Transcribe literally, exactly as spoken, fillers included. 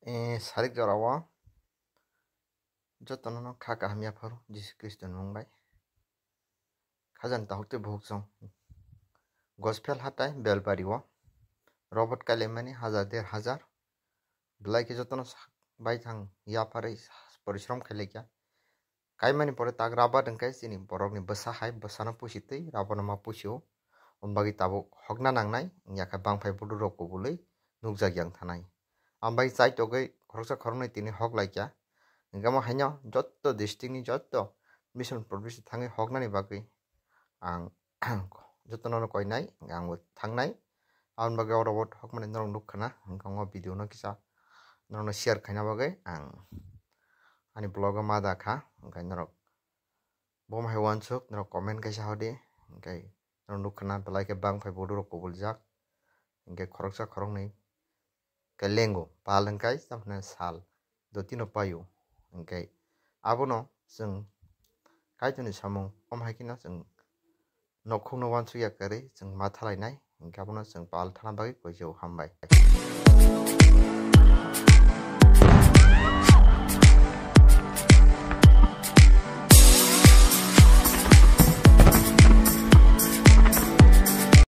Eh, sarik jorao jotono no kha kaham yapharo Jisu Khristo ni mung bai. Khajani tahuk tei buhuk chwng Gospel hatai Belbari o robot kailaimani hajar der hajar belai khe jotono sak bai thang yapharwi porishrom khailaikha. Kaimani pore tak rabar hwnkhe chini borokni bwsa hai bwsano pusi twi rabarno ma pusio. Hwn bagwi tabuk hokna nangnai, wngya khe bangphai budurok kubulwi nukjak yang thanai. Ang bai chai togwi khoroksa khoroknwi tini hok laikha. Hwnkhe omo haino jotto district ni jotto mission province thangwi hoknani bagwi ang jotono no koinai, hwnkhe ang bo thangnai. Aboni bagwi oro bo hokmani norok nukha na, hwnkhe o video no kisa norokno share khaina bagwi ang ani blog o ma da kha, hwnkhe norok bo hai uansuk norok comment kaisa hodi, hwnkhe norok nukha na belai khe bangphai budurok kubuljak, hwnkhe khoroksa khoroknwi khe lengo pal hwnkhe tamni sal dotino paio, hwnkhe abono chwng Kaitorni samung omo hai kheno chwng nokhungno uansukya kwrwi chwng ma thalainai, hwnkhe abono chwng pal thana bagwi koichao hambai.